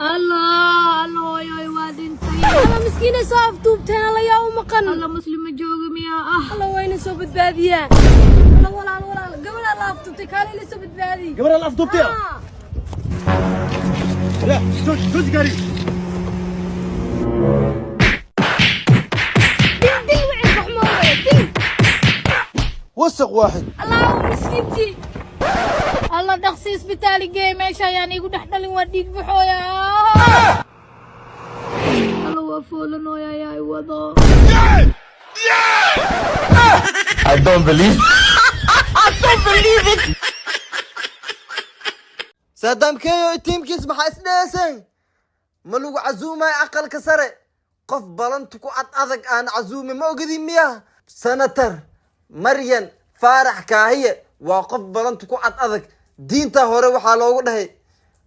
Allah, Allah, hooyoy, waa dhintay. Alla, miskiina, soo afduubteen. Alla, yaa u maqan? Alla, muslima jooga miyaa ah? Alla, waa ina soo badbaadiyaa. Alla, walaal, walaal, gabadha la afduubtay, kaale ila soo badbaadi. Gabadha la afduubtay? Ah. La jooji, jooji gaariga. Dil, dil, wicilka xumo waye, dil. Wasaq waaxid. Allah, miskiintii. Alla, dhaqsi isbitaali geey. Meesha ayaan iigu dhex dhalin, waa dhiig baxooya. Alla, waa foolanooya, ayaa i wado. I don't believe. Saadaam Keyo iyo tiimkiis, maxaa isdheeseen? Ma lagu casuumayo Aqalka Sare? Qof balanta ku ad adag aan casuumi ma ogadin miya? Senator Maryan Faarax Kaahiye waa qof balanta ku ad adag. Diinta hore waxaa loogu dhahay: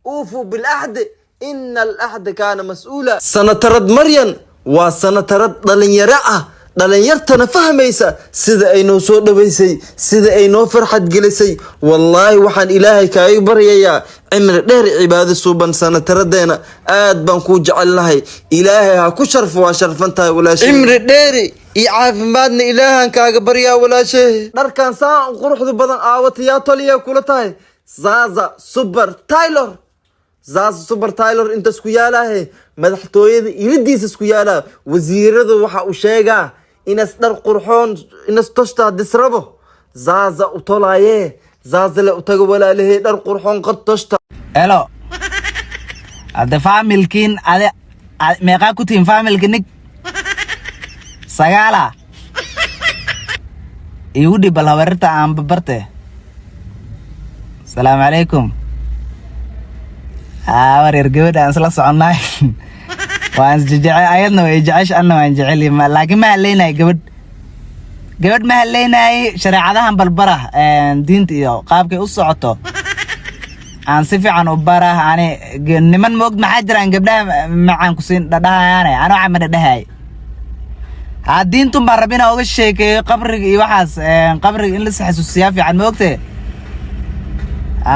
"أوفوا بالعهد إن العهد كان مسؤولا." Senatarad Maryan waa senatarad dhalinyaro ah, dhalinyartana fahmaysa. Sida ay noo soo dhaweysay, sida ay noo farxad gelisay, wallaahi waxaan Ilaahay kaaga baryayaa cimri dheer, cibaado suuban. Sanataradeena, aad baan kuu jecelnahay. Ilaahay ha ku sharfo, waa sharfan tahay walaashe. Cimri dheeri iyo caafimaadna Ilaahan kaaga baryaa, walaashe. Dharkan saa quruxda badan aawatayaa toliya kula tahay? Zaza Super Tailor, Zaza Super Tailor intaas ku yaalahe, madaxtooyada ilidiisa isku yaalaa. Wasiirada waxa uu sheegaa inas dhar qurxoon inas toshta disrabo, Zaza u tolaaye. Zaza le utaga, walaalahe, dhar qurxoon qad toshta. Elo, hadde faamilkiin ade meeqaa ku tihiin faamilka? Nig sagaala iigu dhib bal habarirta aan babarte. Asalaamu calaykum. Haa, wareer, gabadha aan isla soconnaay waan isjejece, ayadna way jecesha, anna waan jecel, laakiin ma hadlaynayo gabadh. Gabadh ma hadlaynaay. Shareecadahan balbara, diinta iyo qaabkay u socoto aan si fiican u bara. Ani niman moog maxaa jiraan gabdhaha macaan ku siin dhadhahayaane, ana waxa ma dhadhahay. Haa, diintun baan rab inaan uga sheekeeyo, qabriga iyo waxaas. Qabriga in la xasuusiyaa fiican, ma ogte?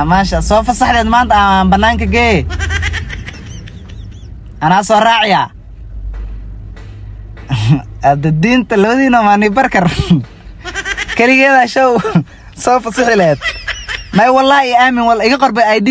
Maasha, soo fasaxdeed maanta aan banaanka geeye, anaa soo raaciya. Hadda diinta labadiina maani barkar keligeeda show soo fasixi laheed. May, wallaahi aamin, wal iga qorba ID.